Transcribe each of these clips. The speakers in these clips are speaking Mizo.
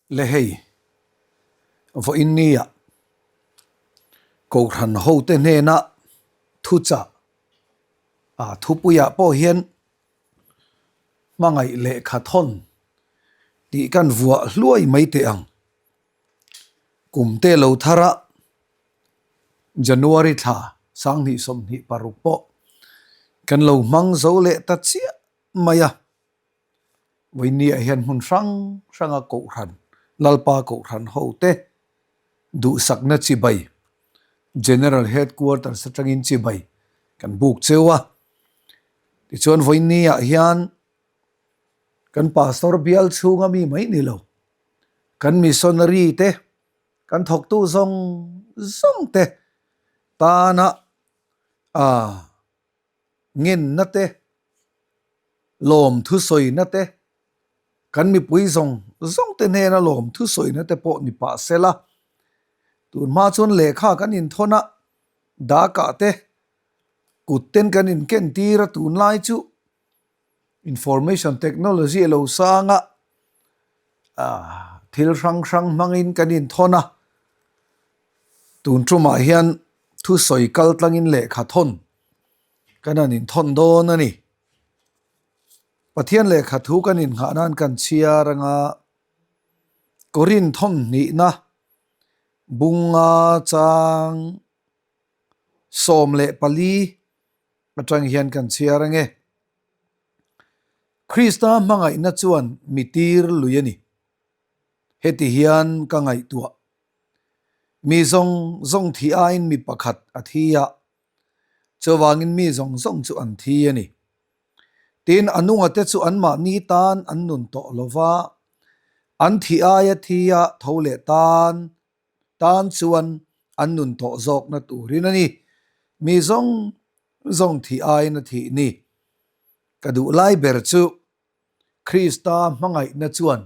Le hei, vawiin nia Kohhran hote hnena thuchah a thupuiah pawh hian hmangaih lehkha thawn tih kan vuah hluai mai teh ang. Kum te lo thar a, January thla 2026 pawh kan lo hmang zo leh ta chiah mai a. Vawinia hian hmun hrang hranga Kohhran, Lalpa Kohhran hote duhsakna chibai, General Headquarters atangin chibai kan buk cheu a. Tichuan vawinia hian kan Pastor bial chhunga mi mai ni lo, kan missionary te, kan thawktu zawng zawng te tana ah ngenna te, lawmthu sawina te, kan mipui zawng zawng te hnena lawmthu sawina te pawh ni pah se la, tun hma chuan lehkha kan inthawn a, dakah te kut ten kan inken tir a tunlai chu information technology a lo sang a, ah thil hrang hrang hmangin kan inthawn a, tun tumah hian thusawi kal tlangin lehkha thawn kan han inthawn dawn a ni. Pathian lehkha thu kan inghah nan kan chhiar anga Korin thawn hnihna bunga chang 14 atang hian kan chhiar ange. Krista hmangaihna chuan mi tir lui a ni. Heti hian ka ngaihtuah. Mi zawng zawng thi aiin mi pakhat a thi a, chuvangin mi zawng zawng chu an thi a ni. Tin, a nungate chu anmahni tan an nun tawh lo va, an thi aia thi a tho leh tan tan chuan an nun tawh zawkna turin a ni. Mi zawng zawng thi aiin a thih ni. Ka duh lai ber chu Krista hmangaihna chuan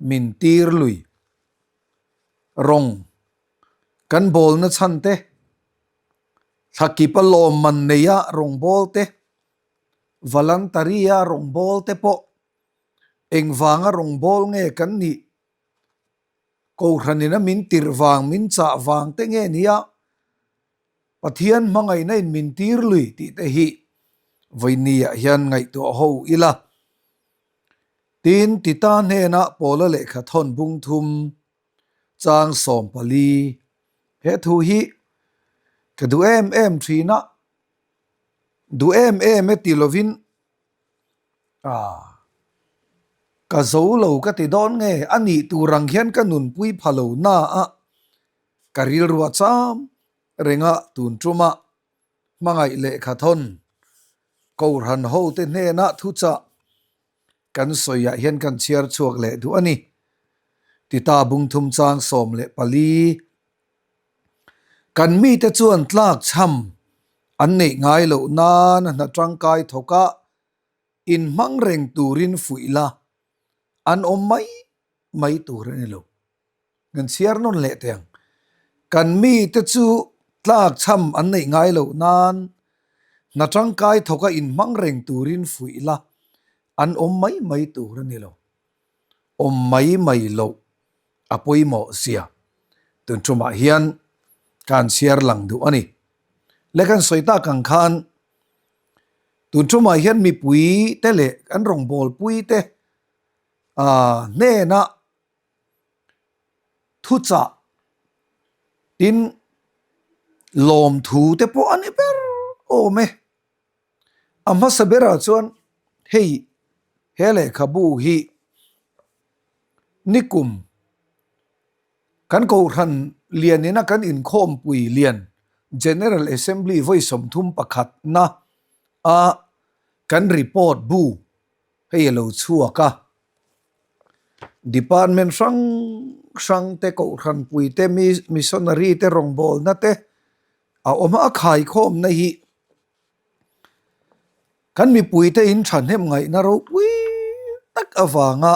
min tir lui. Rawng kan bawlna chhan te, thlakipa lawmman neia rawngbâwl te, voluntary-a rawngbâwl te pawh engvanga rawngbâwl nge kan nih? Kohhranin a min tirh vang, min chah vang te nge nia? Pathian hmangaihna in min tir lui tih te hi vawinia hian ngaihtuah ho ila. Tin, Tita hnenah Paula lehkha thawn bung thum chang 14 he thu hi ka duh em em thin a, duh em em e ti lovin ah ka zo lo ka ti dawn nge a nih tur ang hian ka nunpui pha lo na a Ka rilru a cham renga tun tuma hmangaih lehkha thawn Kohhran hote hnena thuchah kan sawiah hian kan chhiar chhuak leh duh a ni. Tita bungthum chang 14. Kan mite chuan tlak chham an neih ngai loh nan hna tangkai thawka inhmang reng turin fuih la an awm mai mai tur a ni lo. Kan chhiar nawn leh teh ang. Kan mite chu tlak chham an neih ngai loh nan hna tangkai thawka inhmang reng turin fuih la an awm mai mai tur a ni lo. Awm mai mai loh a pawimawh zia tun tumah hian kan chhiar lang duh a ni. Le kan sawi tak ang khan tun tumah hian mipui te leh kan rawngbawlpui te hnenah thuchah tin lawmthu te pawh a ni ber awm e. A hmasa berah chuan hei he lehkhabu hi nikum kan kohhran lianina kan inkhawmpui lian General Assembly vawi 31 na a kan report bu hei a lo chhuak a. Department hrang hrang te kohhran pui te missionary te rawngbawlna te a awm a, a khaikhawmna hi kan mipui te in thahnem ngaihna ropui tak avanga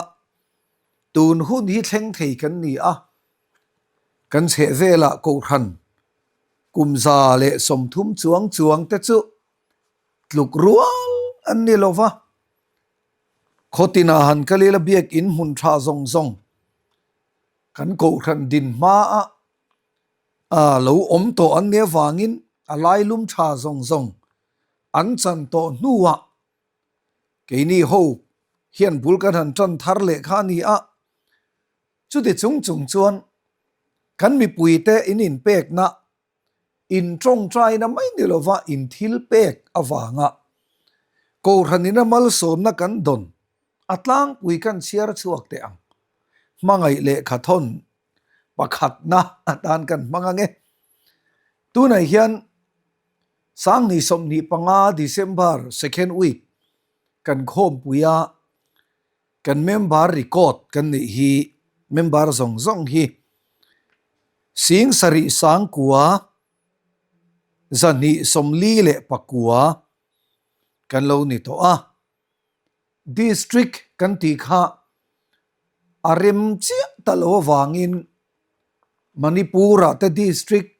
tun hun hi thleng thei kan ni a, kan chhehvelah kohhran kum 130 chuang chuang te chu tluk rual an ni lova. Khawtinah han kal ila biakin hmun tha zawng zawng. Kan kohhran din hmaa a lo awm tawh an nih avangin a lailum tha zawng zawng an chan tawh hnuah keini ho hian bul kan han tan thar leh kha a ni a. Chuti chung chung chuan kan mipuite in inpekna in tawngtaina mai ni lova in thil pek avanga Kohhran ina malsawmna kan dawn a tlangpui kan chhiar chhuak teh ang. Hmangaih lehkha thawn pakhatna atan kan hmang ang e. Tunah hian Sanghnih 25 December second week kan khawmpui a, kan member record kan neih hi member zawng zawng hi sing sarih sangkua zahnih 44 kan lo ni tawh a, district kan tih kha a rem chiah ta lo avangin Manipur-ah te district,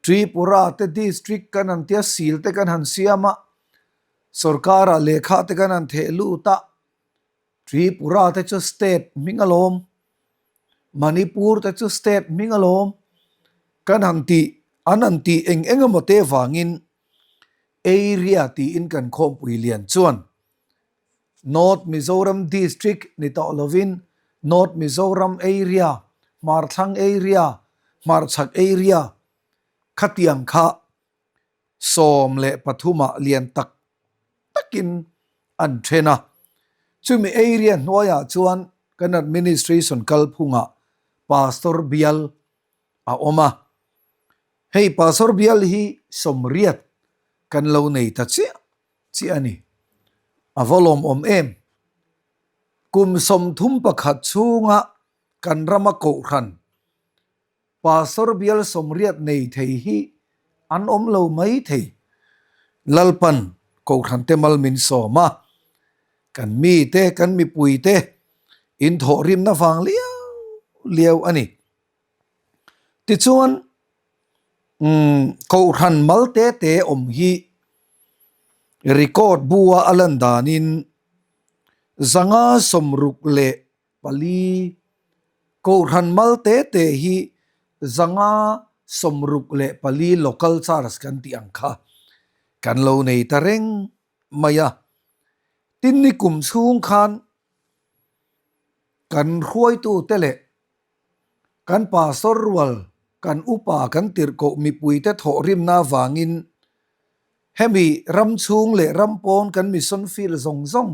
Tripura-ah te district kan han tia sil te kan han siam a, sorkar-ah lehkha te kan han theh lut a, Tripura te chu state hming alawm, Manipur te chu state hming alawm kan han tih an han tih eng eng emaw te vangin area tiin kan khawmpui lian chuan North Mizoram District ni tawh lovin North Mizoram Area, Hmarthlang Area, Hmarchhak Area khatiang kha 13 ah lian tak takin an then a. Chumi area hnuaiah chuan kan administration kalphungah Pastor bial a awm a. Hei Pastor bial hi 80 kan lo nei ta chiah chiah a ni. A va lawmawm em? Kum 31 chhunga kan rama kohhran Pastor bial 80 nei thei hi an awm lo mai thei. Lalpan kohhran te mal min sawm a, kan mite, kan mipuite inthawhrimna vang liau liau a ni. Tichuan, kohhran mal te te awm hi record bu-a a lan danin 564 kohhran mal te te hi 564 local church kan tih ang kha kan lo nei ta reng mai a. Tin ni kum chhung khan kan hruaitute leh Kan pastor rual, kan upa kan tirhkoh mipuite thawhrimna avangin hemi ram chhung leh ram pawn kan mission field zawng zawng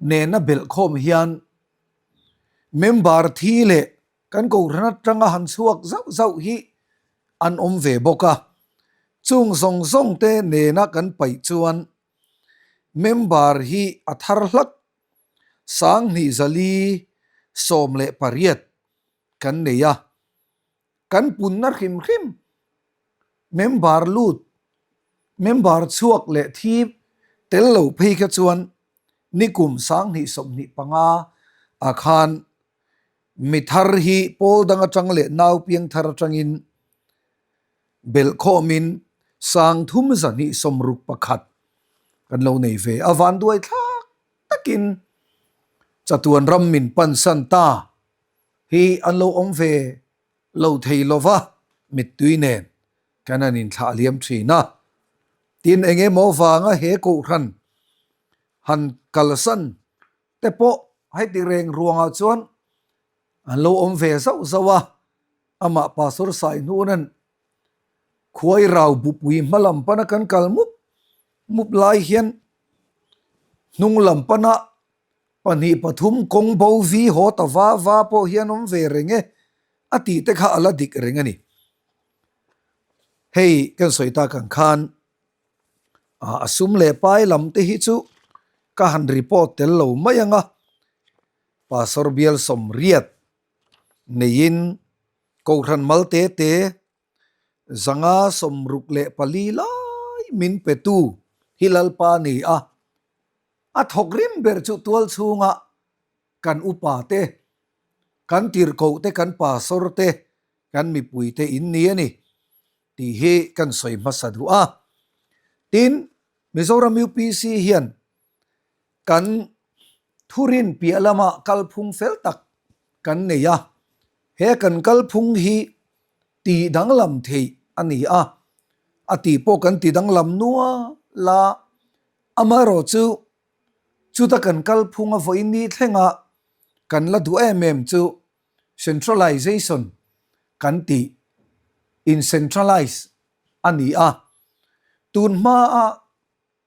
nena belhkhawm hian member thi leh kan kohhran atanga han chhuak zauh zauh hi an awm ve bawk a. Chung zawng zawng te nena kan paih chuan member hi a thar hlak 2418 kan nei a, kan punna hrim hrim member lut, member chhuak leh thi tel lo phei kha chuan nikum 2025 ah khan mi thar hi pawl dang atang leh nau piang thar atangin belhkhawmin 3261 kan lo nei ve a, vanduai thlak takin chatuan ram min pansan ta hi an lo awm ve lo thei lova mittui nen kan han inthlah liam thin a. Tin eng emaw vanga he kohhran han kalsan te pawh heti reng ruangah chuan an lo awm ve zauh zauh a, amah Pastor Saihnuna'n Khuai rau bupui hma lam pana kan kal mup mup lai hian hnung lam pana pahnih pathum kawng bo vi haw ta va va pawh hian awm ve reng e a tih te kha a la dik reng a ni. Hei kan sawi tak ang khan a sum leh pai lam te hi chu ka han report tel lo mai ang a, Pastor bial 80 neiin Kohhran mal te te 564 lai min petu hi Lalpa ni a, a thawk rim ber chu tual chhunga kan upa te, kan tirhkoh te, kan pastor te, kan mipui te in ni a ni tih hi kan sawi hmasa duh a. Tin, Mizoram UPC hian kan thurin piah lama kalphung fel tak kan nei a. He kan kalphung hi tih danglam theih a ni a, a tih pawh kan ti danglam nual a, amaherawhchu chuta kan kalphung a vawiin ni thlenga kan la duh em em chu centralization kan tih in centralize a ni a, tun hmaa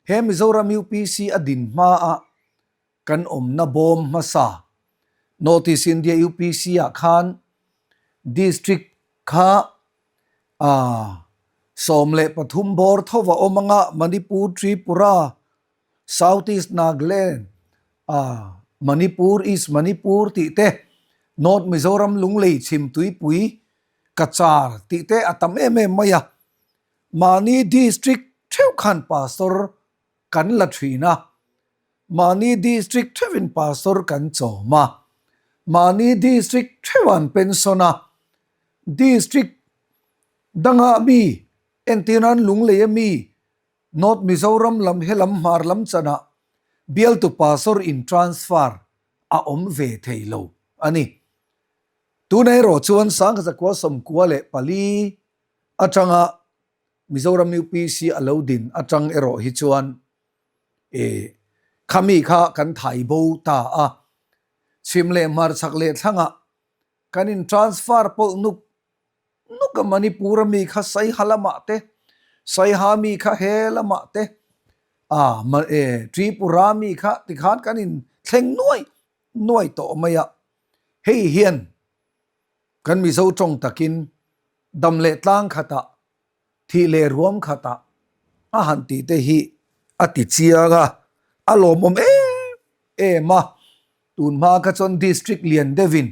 He Mizoram UPC a din hmaa kan awmna bawm hmasa North East India UPC ah khan District kha 13 bawr tho a awm anga Manipur, Tripura, South East Nagaland, Manipur, East Manipur tih te, North Mizoram Lunglei chhim tuipui Cachar tih te a tam em em mai a. Mahni District theuh khan Pastor kan la thin a, mahni District theuhin Pastor kan chawm a, mahni District theuh an pension a, District dangah mi, entir nan Lunglei a mi, North Mizoram lam helam hmar lam chanah bialtu Pastor in transfer a awm ve thei lo a ni. Tunah erawh chuan Sangkhat 1994 atanga Mizoram UPC a lo din atang erawh hi chuan e khami kha kan thai bo ta a, chhim leh hmarchhak leh thlangah kan in transfer pawlh nuk nuk a, Manipur a mi kha Saiha lamah te, Saiha mi kha he lamah te, a e Tripura mi kha tikhan kan in thleng nuai nuai tawh mai a, hei hian Kan Mizo tawng takin dam leh tlang khatah, thih leh ruam khatah a han tih te hi a ti chiang a, a lawmawm em em a. Tun hma kha chuan District lian deuhin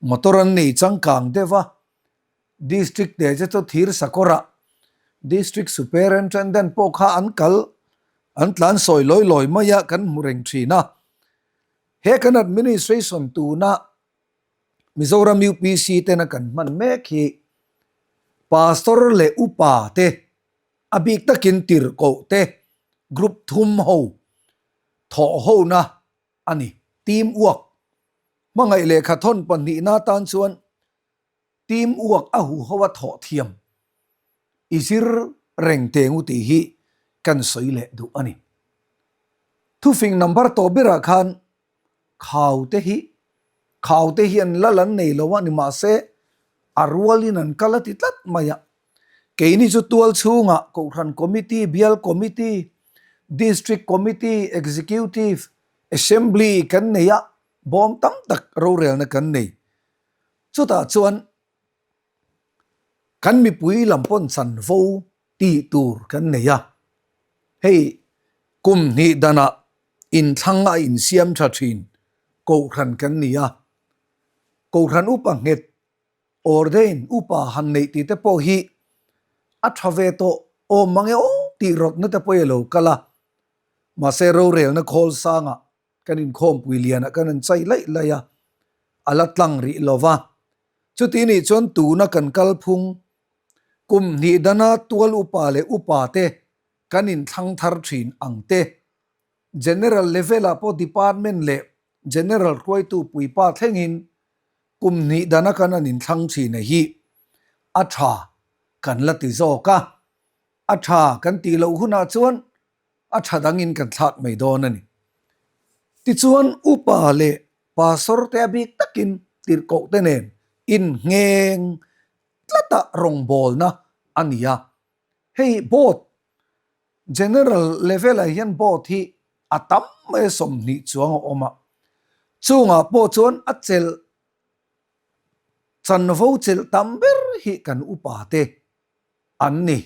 motor an nei changkang deuh a, District te che chu thir sakawrah District Superintendent pawh kha an kal an tlan sawi lawi lawi mai a kan hmu reng thin a. He kan administration tuna Mizoram UPC tena kan hman mek hi Pastor leh Upa te a bik takin tirhkoh te group thum ho thawh hona a ni. Team work hmangaih lehkha thawn pahnihna atan chuan team work a huho a thawh thiam i zir reng teng u tih hi kan sawi leh duh a ni. Thufing number tawh berah khan Khau te hi, khau te hian lal an nei lo a ni mahse a rualin an kal a ti tlat mai a. Keini chu tual chhungah Kohhran Committee, Bial Committee, District Committee, Executive, Assembly kan nei a, bawm tam tak rorelna kan nei. Chutah chuan kan mipui lam pawn chanvo tih tur kan nei a, hei kum hnih danah inthlang a insiam tha thin Kohhran kan ni a, Kohhran upa nghet ordain upa han neih tih te pawh hi a tha ve tawh awm mang e aw tih rawtna te pawh hi a lo kal a, mahse rorelna khawl sangah Kan inkhawmpui lianah kan an chai laih laih a, a la tlang rih lo va. Chuti nih chuan tuna kan kalphung kum hnih dana tual upa leh upa te kan inthlang thar thin ang te, General level ah pawh department leh General hruaitu puipa thlengin kum hnih dana kan an inthlang thin a hi a tha kan la ti zawk a, a tha kan tih loh hunah chuan a tha dangin kan thlak mai dawn a ni. Tichuan upa leh pastor te a bik takin tirhkoh te nen inngheng tlata rawngbawlna a ni a. Hei board, general level ah hian board hi a tam mai a 20 chuang a awm a, chungah pawh chuan a chelh chanvo chelh tam ber hi kan upa te An ni,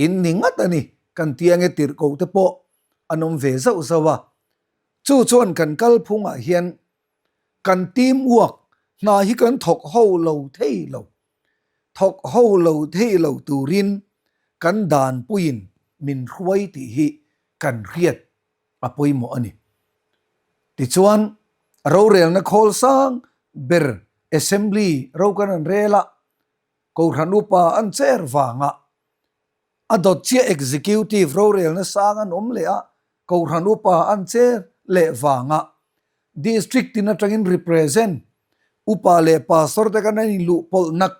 in ni ngat a ni, kan ti ange tirhkoh te pawh an awm ve zauh zauh a. Chu chuan kan kalphungah hian kan team work hna hi kan thawk ho lo thei lo, thawk ho lo thei lo turin kan danpuiin min hruai tih hi kan hriat a pawimawh a ni. Tichuan, rorelna khawl sang ber Assembly ro kan an rel a, Kohhran upa an cher vanga a dawt chiah executive rorelna sang an awm leh a, Kohhran upa an cher leh vanga district tin atangin represent. Upa leh pastor te kan han inluh pawlh nak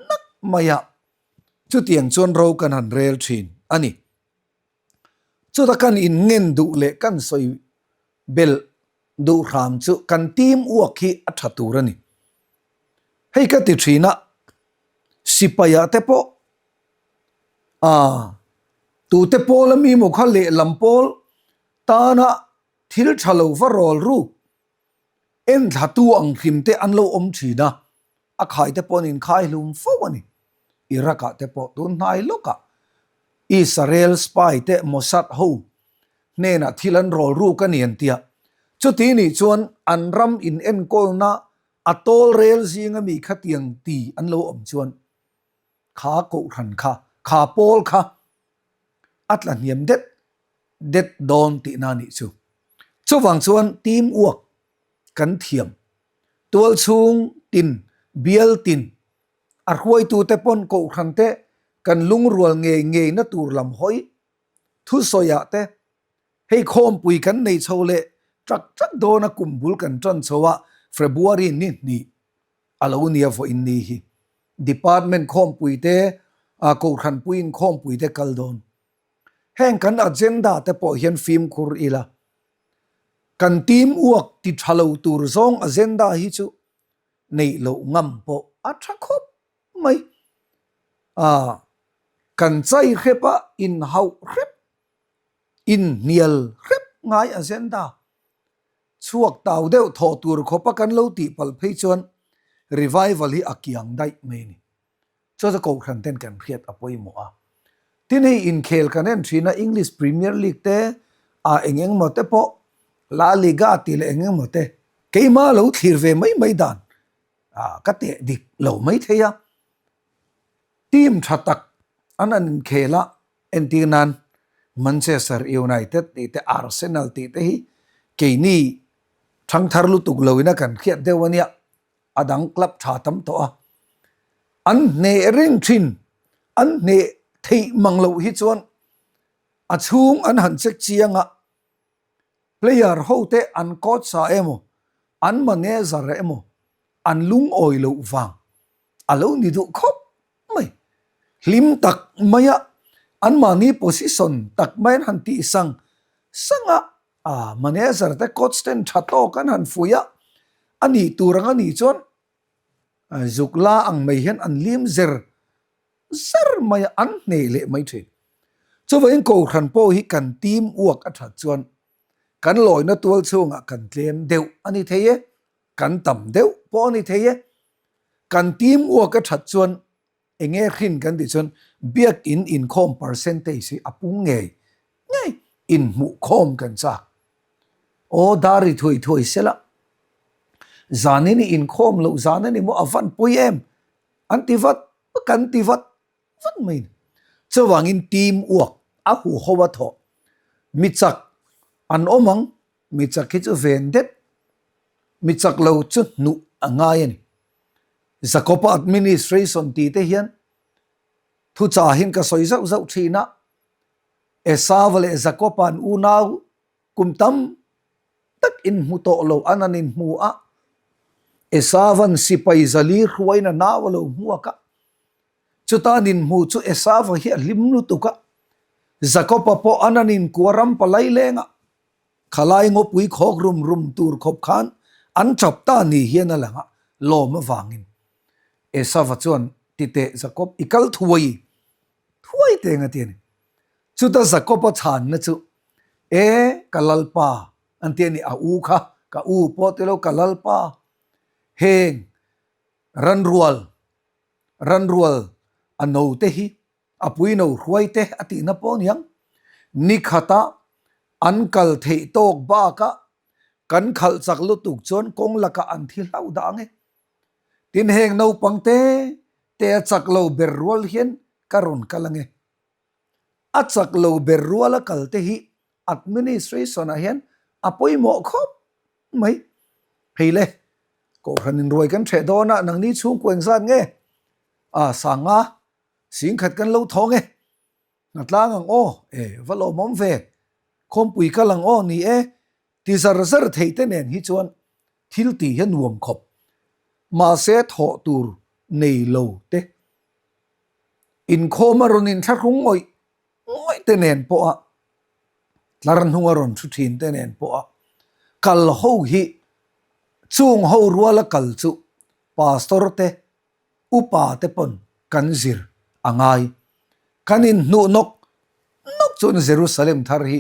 nak mai a, chutiang chuan ro kan han rel thin a ni. Chuta kan inngen duh leh kan sawi belh duh hram chu kan team work hi a tha tur a ni. Hei ka ti thin a, sipai ah te pawh ah tute pawl ami maw kha lehlam pawl tana thil tha lo va rawl ruk Enthlatu ang hrim te an lo awm thin a, a khai te pawh an inkhai hlum fo a ni. Iraq ah te pawh tun hnai lawkah Israel spy te Mossad ho hnenah thil an rawl ruk a ni an tia. Chuti nih chuan an ram in enkawlna a tawl rel zinga mi khatiang ti an lo awm chuan kha kohhran kha, kha pawl kha a tla hniam det det dawn tihna a nih chu. Chuvang chuan team work kan thiam. Tual chhung tin, bial tin, a hruaitute pawn kohhran te kan lungrual ngei ngeina tur lam hawi thusawiah te hei khawmpui kan nei chho leh ṭak ṭak dawn a kum bul kan ṭan chho a February ni hnih a lo nia vawiin ni hi department khawmpui te kohhran puiin khawmpui te kal dawn. Heng kan agenda te pawh hian fimkhur ila, kan team work ti tha lo tur zawng agenda hi chu neih loh ngam pawh a tha khawp mai. Ah, kan chai hrep a, inhauh hrep, inhnial hrep ngai agenda chhuak tau deuh thawh tur khawpa kan lo tih palh phei chuan revival hi a kiang daih mai a ni. Chu chu Kohhran ten kan hriat a pawimawh a. Tin hei inkhel kan en thin a English Premier League te ah eng eng maw te pawh La Liga tih leh eng eng maw te keimah lo thlir ve mai mai dan ah ka teh dik lo mai thei a. Team tha tak an an inkhel a entir nan Manchester United tih te Arsenal tih te hi keini thangthar lutuk lo ina kan hriat deuh a nia. a dang club tha tam tawh a, an hneh reng thin, an hneh theih mang loh hi chuan a chhung an han check chiang a, player ho te an coach ah emaw an manager emaw an lungawi loh vang a lo ni duh khawp mai. Hlim tak maia anmahni position tak mai an han tih sang sang a, A manager te coach ten tha tawk an han fuih a, a nih tur ang a nih chuan zuk la ang mai hian an lim zer zer mai a, an hneh leh mai thin. Chuvangin Kohhran pawh hi kan team work a that chuan kan lawina tual chhungah kan tlem deuh a ni thei e, kan tam deuh pawh a ni thei e. Kan team work a that chuan Eng nge hrin kan tih chuan biakin inkhawm percentage hi a pung ngei ngei inhmuhkhawm kan chak. Aw dar ri thuai thuai sela zanin i inkhawm loh zan a ni maw a van pawi em an ti vat kan ti vat vat mai a ni. Chuvangin team work a huho a thawh mi chak an awm ang mi chak hi chu ven det mi chak lo chu hnuh a ngai a ni. Jakopa administration tih te hian thuchahin ka sawi zauh zauh thin a, Esau leh Jakopa an unau kum tam tak inhmu tawh lo an an inhmu a, Esauan sipai zali hruain a nau a lo hmuak a, chuta an inhmu chu Esau hi a hlim lutuk a, Jakopa pawh an an inkua ram palai leng a, Khalai ngawpui khawk rum rum tur khawp khan an chap ta ni hian a lang a, lawm avangin. Esava chuan, Titeh Jakob, i kal thuai thuai teh eng a ti a ni. Chuta Jakob-a chhanna chu, E, ka Lalpa, an ti a ni, a u kha, ka u pawh ti lo, ka Lalpa, heng ranrual, ranrual a note hi A puino hruai te a tihna pawh aniang. Ni khata an kal theih tawk bakah kan khalh chak lutuk chuan kawng lakah an thi hlauh dah ang e. Tin heng naupang te te a chak lo ber rual hian ka rawn kal ang e. A chak lo ber ruala kal te hi administration ah hian a pawimawh khawp mai. Hei le, Kohhran inruai kan hreh dawn a, nangni chhungkua engzat nge? A, Sanga Singkhat kan lo thawng e. Hna tlang ang aw, e va lawmawm ve. Khawmpui kal ang aw ni e. Ti zar zar thei te nen hi chuan thil tih hi a nuam khawp. Mahse thawh tur nei lo te, inkhawm a rawn inthlahrung ngawih ngawih te nen pawha tlar hnung a rawn thu thin te nen pawha kal ho hi chung ho ruala kal chu pastor te upa te pawn kan zir a ngai. Kan inhnuh nawk nawk chuan Jerusalem thar hi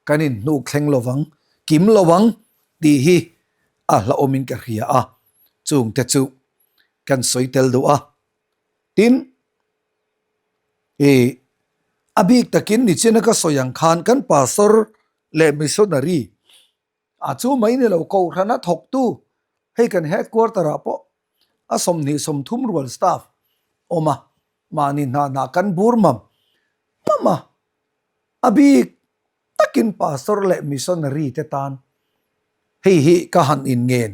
kan inhnuk thleng lo vang, kim lo vang tih hi a hlauhawmin ka hria a, chungte chu kan sawi tel duh a. Tin, i a bik takin nichina ka sawi ang khan kan pastor leh missionary a chu mai ni lo kohhrana thawktu hei kan headquarter ah pawh a 20 30 rual staff awm a, mahni hna hna kan bur mam mam a, a bik takin pastor leh missionary te tan hei hi ka han inngen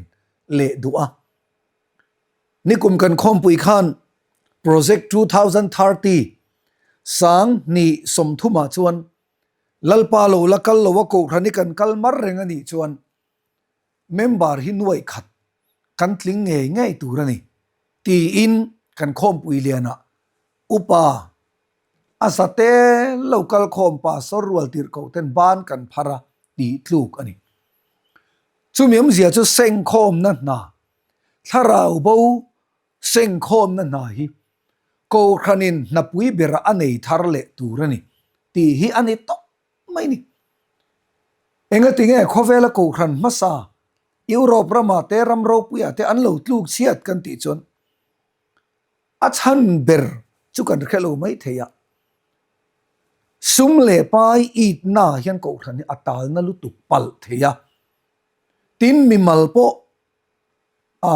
leh duh a. Nikum kan khawmpui khan Project 2030 sang hnih 30 ah chuan Lalpa lo la kal lo a kohhran hi kan kal mar reng a nih chuan member hi nuaih khat kan tling ngei ngei tur a ni tiin kan khawmpui lianah upa a zate lo kal khawm pastor rual tirh koh ten ban kan phar a tih tluk a ni. Chumi awmzia chu sengkhawmna hna Thlarau bo sengkhawmna hna hi Kohhranin hnapui berah a nei thar leh tur a ni tih hi a ni tawp mai ni. Engatinge khawvela Kohhran hmasa Europe ramah te ram ropuiah te an lo tluk chhiat kan tih chuan a chhan ber chu kan hre lo mai thei a. Sum leh pai itna hian Kohhran hi a talna lutuk palh thei a. Tin mimal pawh a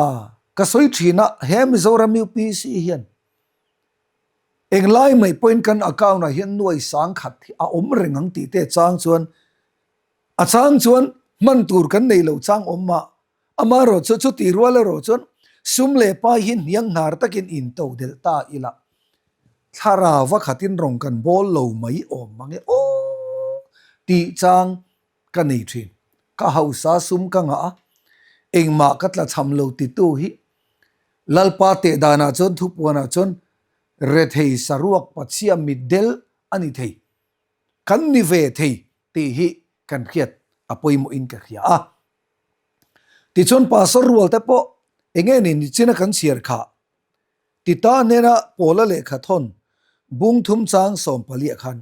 ka sawi thin a, he Mizoram UPC hian englai mai pawhin kan account ah hian nuai sang khat hi a awm reng ang tih te chang chuan a chang chuan hman tur kan nei lo chang awm mah. Amaherawh chu chuti rual erawh chuan sum leh pai hi hniang hnar takin in to delh ta ila thlarau va khatin rawng kan bawl lo mai awm mange aw tih chang ka nei thin. Ka hausa sum ka ngah a, engmah ka tlachham lo titu hi Lalpa teh danah chuan thupuanah chuan rethei saruak pachhia mitdel a ni thei, kan ni ve thei tih hi kan hriat a pawimawhin ka hria a. Tichuan Pastor rual te pawh enge ni nichina kan chhiar khah Tita hnena Paula lehkha thawn bung thum chang 14 ah khan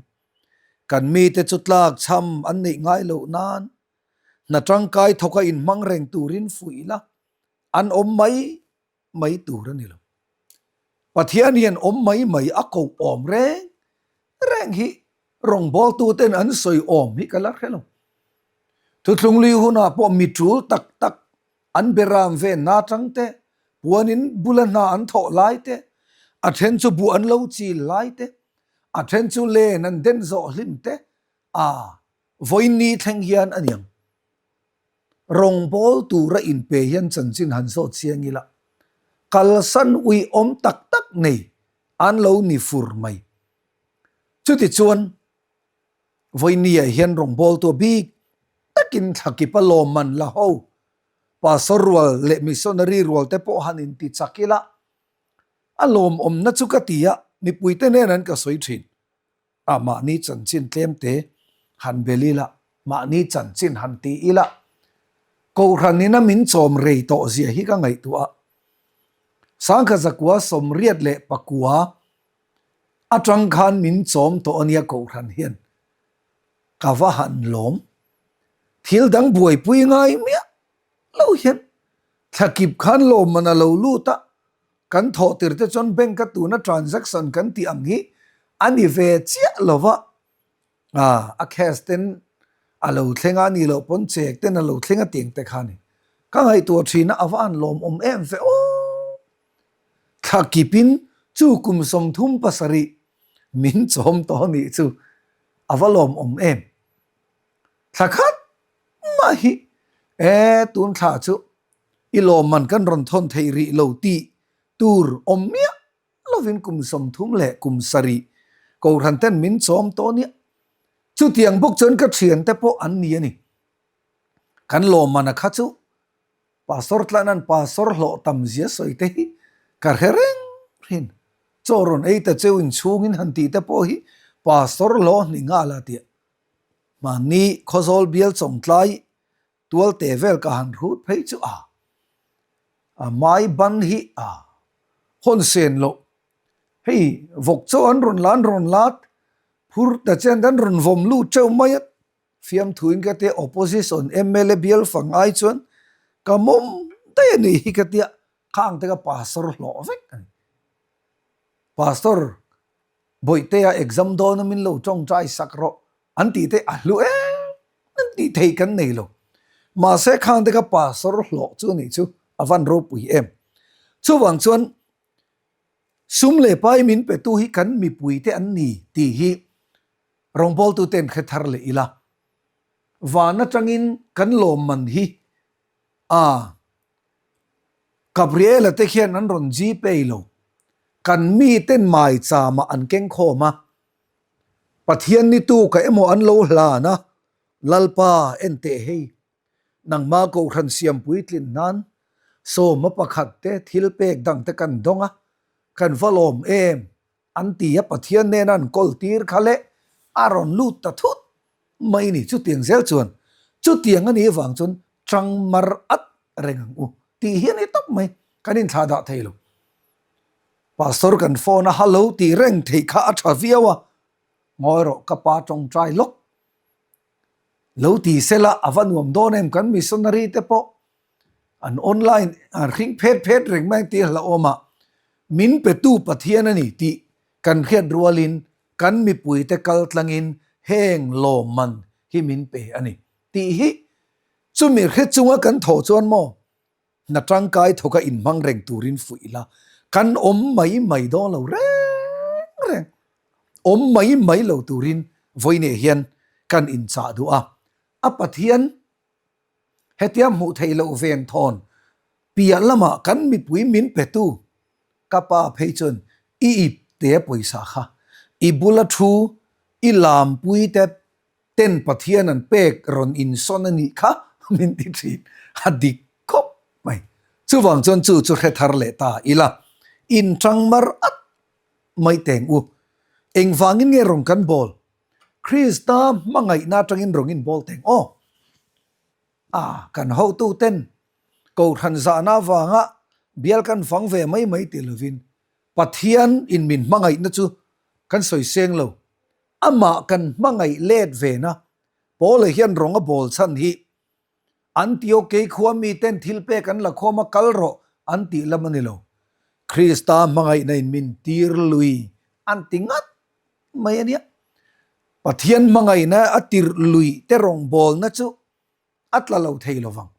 Kan mite chu tlak chham an neih ngai loh nan hna tangkai thawka inhmang reng turin fuih la, an awm mai mai tur a ni lo. Pathian hian awm mai mai a koh awm reng reng hi rawngbawltuten an sawi awm hi ka la hre lo. Thuthlunglui hunah pawh mi tul tak tak An beram ve hna tang te, puanin bula hna an thawh lai te, a then chu buh an lo chil lai te, a then chu len an den zawh hlim te, a vawiin ni thleng hian a niang. Rawngbâwl tura inpe hian chanchin han zawt chiang ila, kalsan uiawm tak tak nei an lo ni fur mai. Chutichuan, Vawinia hian rawngbawltu bik takin thlakipa lawmman la ho, pastor rual leh missionary rual te pawh han inti chak ila, a lawmawmna chu ka ti a, mipuite nen an ka sawi thin. A mahni chanchin tlemte han bel ila, mahni chanchin han ti ila, Kohhran ina min chawm rei tawh zia hi ka ngaihtuah a. Sangkha zakua 89 Atang khan min chawm tawh ania Kohhran hian ka va han lawm. Thil dang buaipui ngai miah lo hian thlakip khan lawmman a lo lut a, kan thawh tir te chuan bank a tuna transaction kan tih ang hi a ni ve chiah lo va, a cash ten a lo thleng a, a nih loh pawn check ten a lo thleng a tih ang te kha a ni. Ka ngaihtuah thin a, a va han lawmawm em ve aw! Thla kipin chu kum 37 min chawm tawh a nih chu a va lawmawm em. Thla khat mah hi e tun thla chu i lawmman kan rawn thawn thei rih lo tih tur awm miah lovin kum 30 leh kum 7 Kohhran ten min chawm tawh nia. Chutiang bawk chuan ka thiante pawh an ni a ni. Kan lawmman a kha chu. Pastor Tlana'n pastor hlawh tam zia sawi te hi ka hre reng thin. Chaw rawn ei ta cheu inchhungin han tih te pawh hi pastor hlawh hni nghal a tia. Mahni Khawzawl bial chawngtlai tualte vel ka han hrut phei chu a a mai ban hi a hawn sen loh. Hei vawk chaw an rawn la an rawn la phur ta chen an rawn vawm lut teuh mai a. Fiamthuin ka tia opposition mla bial fang ai chuan ka mawm daih a nih hi ka tia khang te ka pastor hlawh vek a ni. Pastor Bawihtea exam dawn a min lo tawngtai sak rawh an tih te a hlu em an tih thei kan nei lo. Mahse khang te ka pastor hlawh chu a nih chu a van ropui em. Chuvang chuan sum leh pai min petu hi kan mipui te an ni tih hi Rawngbawltuten hre thar leh ila, van atangin kan lawmman hi a Gabriela te khian an rawn Gpay lo, kan miten maichama an keng khawm a, Pathian ni tuka emaw an lo hlan a, Lalpa en teh hei, nangma kohhran siam puitlin nan sawma pakhat te thil pek dang te kan dawng a, kan va lawm em? An ti a, Pathian nena an kawl tir kha leh a rawn lut ta thut mai ni. Chutiang zel chuan chutiang a nih avang chuan chang mar at reng ang u tih hi a ni tawp mai. Kan inthlah dah thei lo. Pastor kan phone a, Hallo tih reng theih kha a tha viau a, ngawi rawh ka pa tawngtai lawk lo ti sela a va nuam dawn em kan missionary te pawh An online an hring phet phet reng mai tih hlauhawm a, min petu Pathian a ni tih kan hriat rualin kan mipuite kal tlangin heng lawmman hi min pe a ni tih hi chumi hre chunga kan thawh chuan maw hna tangkai thawka inhmang reng turin fuih ila kan awm mai mai dawn lo reng reng awm mai mai lo turin vawiinah hian kan inchah duh a, a Pathian Hetia hmuh theih loh ven thawn piah lamah kan mipui min petu ka pa phei chuan i ip te pawisa kha i bula thu i lampui te ten Pathian an pek rawn insawn a nih kha min ti thin a dik khawp mai. Chuvang chuan chu chu hre thar leh ta ila inchang mar at mai teng u. Engvangin nge rawn kan bawl Krista hmangaihna atangin rawng in bawl teng aw. A, kan hotu ten Kohhran zahna avanga bial kan fang ve mai mai ti lovin Pathian in min hmangaihna chu kan sawi seng lo. Amah kan hmangaih let ve na Paula hian rawng a bawl chhan hi Antiokei khua mi ten thil pek an la khawm a kal rawh an tih lam a ni lo. Krista hmangaihna in min tir lui an ti ngat mai a nia. Pathian hmangaihna a tirh luih te rawngbawlna chu a tla lo thei lo vang.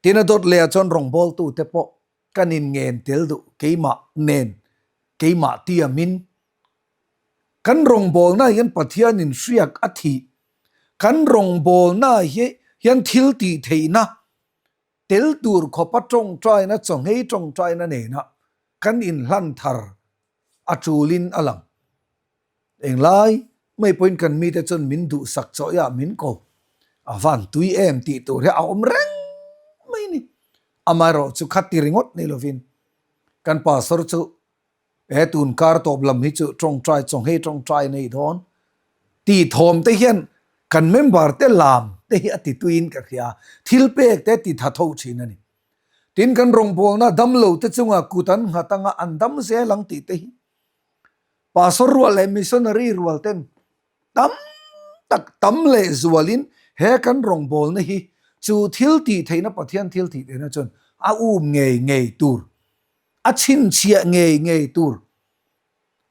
Tin a dawt leh ah chuan rawngbawltu te pawh kan in ngen tel duh keimah nen keimah tiamin kan rawngbawlna hian Pathian in hriak a thih kan rawngbawlna hian thil tih theihna tel tur khawpa tawngtaina chawngei tawngtaina nena kan inhlan thar a tulin a lang. Englai mai pawhin kan mite chuan min duhsak chawih a, min ko a van tui em tih tur hi a awm reng mai a ni. Amaherawh chu khati ringawt ni lovin kan pastor chu he tun kar tawp lam hi chu tawngtai chawngei tawngtai nei dawn tih thawm te hian kan member te lam te hi a ti tuiin ka hria thil pek te ti tha tho thin a ni. Tin kan rawngbawlna damlo te chunga kut an nghat anga an dam zel ang tih te hi Pastor rual leh missionary rual ten tam tak tam leh zualin he kan rawngbawlna hi chu thil tih theihna Pathian thil tih theihna chuan a um ngei ngei tur a chhinchhiah ngei ngei tur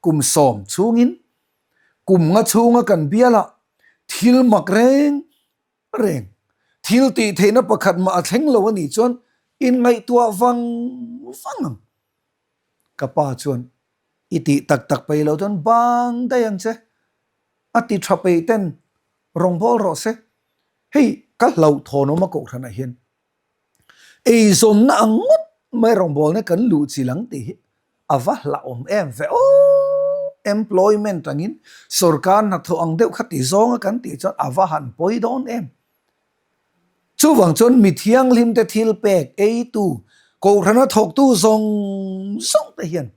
kum sawm chhungin kum nga chhunga kan bialah thil mak reng reng. Thil tih theihna pakhat mah a thleng lo a nih chuan inngaihtuah vang vang ang. Ka pa chuan i tih tak tak peih loh chuan bang daih ang che. A ti tha peih ten rawn bawl rawh se. Hei ka hlauhthawn awm a kohhranah hian Eizawnna ang ngawt mai rawngbawlna kan luh chilh ang tih hi a va hlauhawm em ve aw. Employment angin sorkar hnathawh ang deuh kha ti zawnga kan tih chuan a va han pawi dawn em. Chuvang chuan mi thianghlimte thil pek eitu, Kohhrana thawktu zawng zawng te hian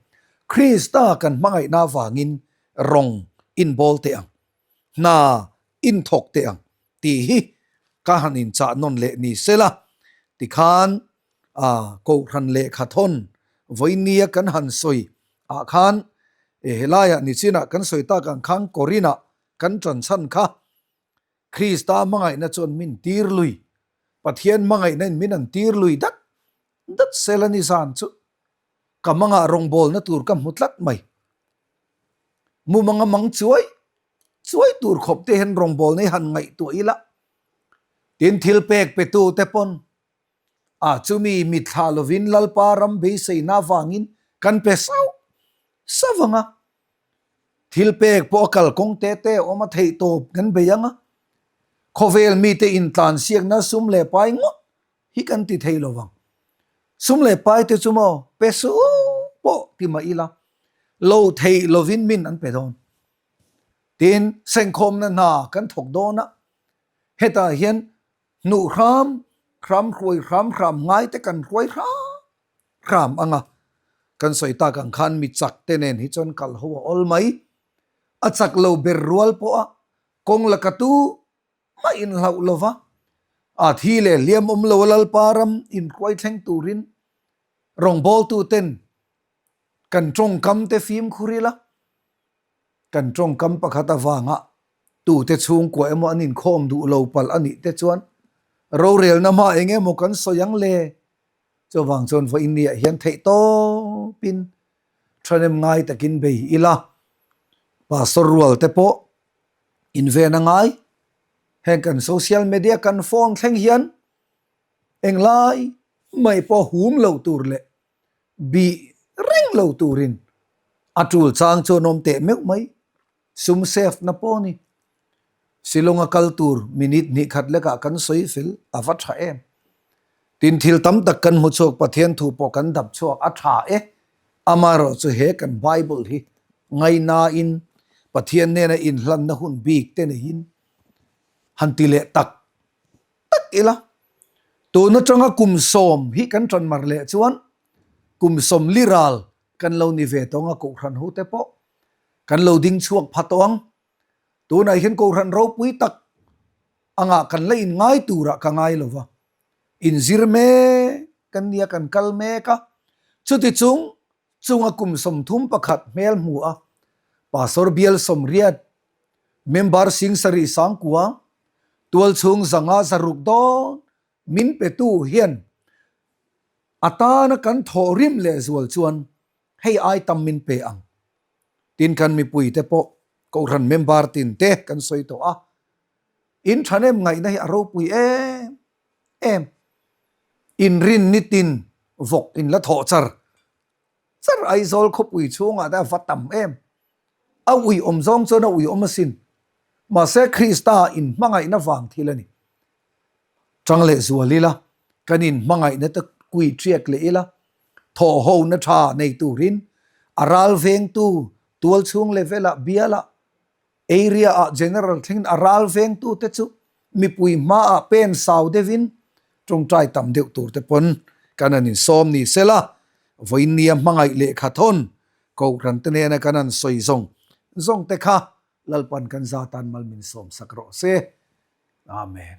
Krista kan hmangaihna avangin rawng inbawl teh ang, hna inthawk teh ang tih hi ka han inchah nawn leh ni sela, tikhan Kohhran lehkha thawn vawinia kan han sawi ah khan helaiah nichinah kan sawi tak ang khan Korinah kan ṭan chhan kha Krista hmangaihna chuan min tir lui, Pathian hmangaihna in min an tir lui dat dat sel a ni zan chu ka mangah rawngbawlna tur ka hmu tlat mai. Mumanga mang chuai chuai tur khawp te hian rawngbawlna hi han ngaihtuah ila, tin thil pek petu te pawn a chumi mitthla lovin Lalpa ram beiseina avangin kan pe sauh sauh ang a. Thil pek pawh a kalkawng te te a awm a theih tawp kan bei ang a, khawvel mite intlansiakna sum leh pai ngawt hi kan ti thei lo vang. Sum leh pai te chu maw pe suh pawh ti mah ila, lo theih lovin min an pe dawn. Tin, sengkhawmna hna kan thawk dawn a, hetah hian hnuh hram hram hruai hram hram ngai te kan hruai hram hram ang a, kan sawi tak ang khan mi chak te nen hi chuan kal ho a awl mai. A chak lo ber rual pawh a kawng laka tu mah inhlauh lo va, a thi leh hliam awm lo a Lalpa ram inhruai thleng turin rawngbawltu ten kan tawngkam te fimkhur ila, kan tawngkam pakhat avanga tute chhungkua emaw an inkhawm duh lo palh a nih te chuan rorelna hma eng emaw kan sawi ang le? Chuvang chuan vawiin niah hian theih tawpin thahnem ngai takin bei ila, Pastor rual te pawh inven a ngai. Heng kan social media kan phone thleng hian englai mai pawh hum lo tur leh bih reng lo turin a tul chang chuan awm teh meuh mai. Sum save na pawh a ni. Shillong a kal tur minute hnih khat lekah kan sawi fel a va tha em. Tin thil tam tak kan hmu chhuak Pathian thu pawh kan dap chhuak a tha e. Amaherawh chu he kan Bible hi ngainain Pathian nena inhlanna hun bik te neiin han ti leh tak tak ila. Tun atanga kum sawm hi kan tanmar leh chuan kum sawmli ral kan lo ni ve tawng a Kohhran ho te pawh Kan lo ding chhuak pha tawh ang. Tunah hian Kohhran ropui tak angah kan la inngai turah ka ngai lo va. Inzir mek kan nia, kan kal mek a. Chuti chung chunga kum 31 hmel hmu a, Pastor Bial 80, member 7000 sangkua, tualchhung 500 zaruk dawn min petu hian a tana kan thawhrim lehzual chuan hei ai tam min pe ang. Tin kan mipui te pawh Kohhran member tin te kan sawi tawh a, in thahnem ngaihna hi a ropui em em. Inrin nitin vawk in la thawh char char Aizawl khawpui chhungah te a va tam em. A uiawm zawng chuan a uiawm asin. Mahse Krista in hmangaihna vang thil a ni. Chang leh zual ila, kan in hmangaihna te kui ṭiak leh ila, thawhhona ṭha nei turin a ral vengtu tualchhung level-ah, bialah, area-ah general thlengin a ral vengtu te chu mipui hmaah pen sau deuhin ṭawngṭai tam deuh tur te pawn kan han insawm ni sela, vawiinnia hmangaih lehkha thawn Kohhran te nena kan han sawi zawng zawng te kha Lalpan kan zatan mal min sawm sak rawh se. Amen.